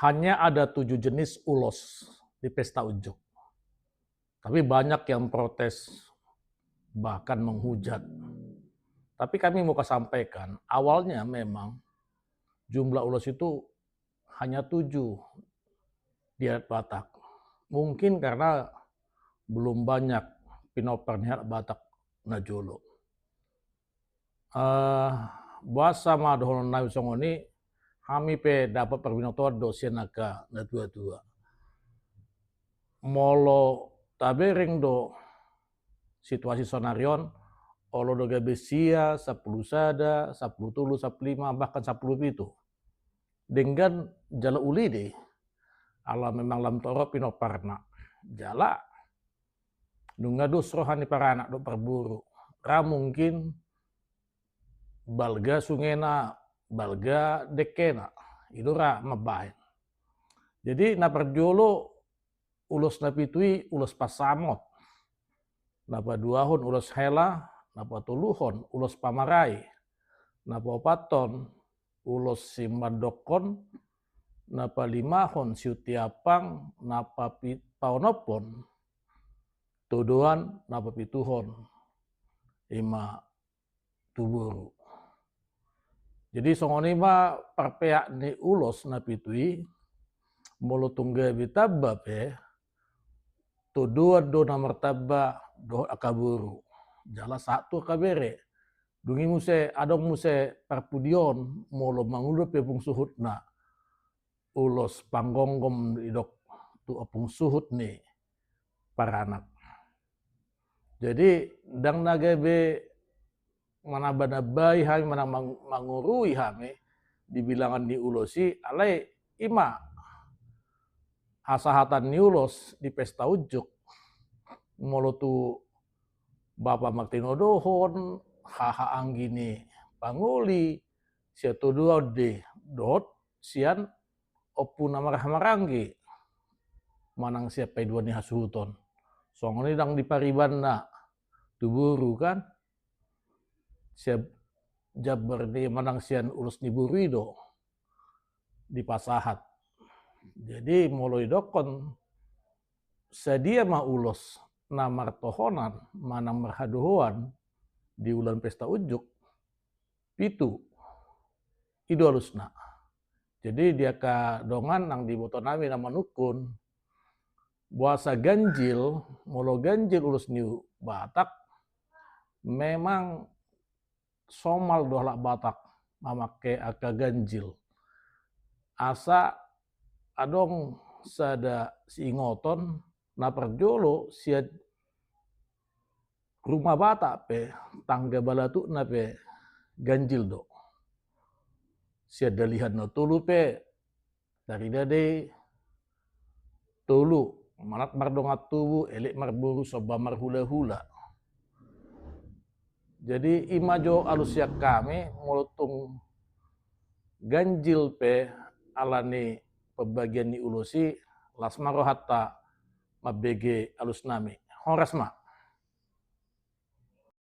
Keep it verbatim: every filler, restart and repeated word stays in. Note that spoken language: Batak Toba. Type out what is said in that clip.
Hanya ada tujuh jenis ulos di pesta unjuk. Tapi banyak yang protes, bahkan menghujat. Tapi kami mau sampaikan, awalnya memang jumlah ulos itu hanya tujuh di adat Batak. Mungkin karena belum banyak pinompar ni halak Batak na jolo. Eh, boasa ma dohonon nami songon i, hami pe dapat parbinotoan do sian angka na tua-tua. Molo tabereng do situasi sonari on, olo do gabe sia, sampulu sada, sampulu tolu, sampulu lima, bahkan sampulu pitu. Denggan jala uli do i, ala memang lam torop pinomparna. Jala nunga dos roha ni paranak dohot parboru. Ra mungkin balga sungena, balga dengkena, i do ra mambahen. Jadi na parjolo ulos na pitu i ulos pansamot. Na paduahon ulos hela, na patoluhon ulos pamarai, na paopathon ulos simandokkon, na palimahon siutiapang, na papi-, paonomhon todoan, na papituhon i ma tu boru. Jadi songon i ma parpeak ni ulos na pitu i, molo tung gabe tamba pe, todoan do na martamba dohot angka boru. Jala sahat tu angka bere. Dung i muse, adong muse parpudi on, molo mangolu pe ompung suhutna, ulos panggonggom didok tu ompung suhut ni paranak. Jadi ndang na gabe manamba-nambai hami manang mang-, mangorui hami di bilangan ni ulos i, alai i ma hasahatan ni ulos di pesta unjuk. Molo tu bapa martinodohon, haha anggi ni pangoli, sian todoan do i, dohot sian ompu na marhaha maranggi, manang sian paidua ni hasuhuton. Songon i ndang di paribanna tu boru kan, sian jambar ni manang sian ulos ni boru i do dipasahat. Jadi molo didokkon sadia ma ulos na martohonan manang marhadohoan di ulaon pesta unjuk, pitu. I do alusna. Jadi di angka dongan nang diboto nami na manungkun, boasa ganjil, molo ganjil ulos ni Batak, memang somal do halak Batak mamangke angka ganjil. Asa adong sada siingoton, na parjolo sian Ruma Batak pe, tangga balatukna pe ganjil do. Sian dalihan na tolu pe tarida do i tolu, manat mardongan tubu, elek marboru, somba marhulahula. Jadi i ma jo alus sian hami, molo tung ganjil pe ala ni pembagian ni ulos i, las ma rohanta mambege alus nami. Horas ma.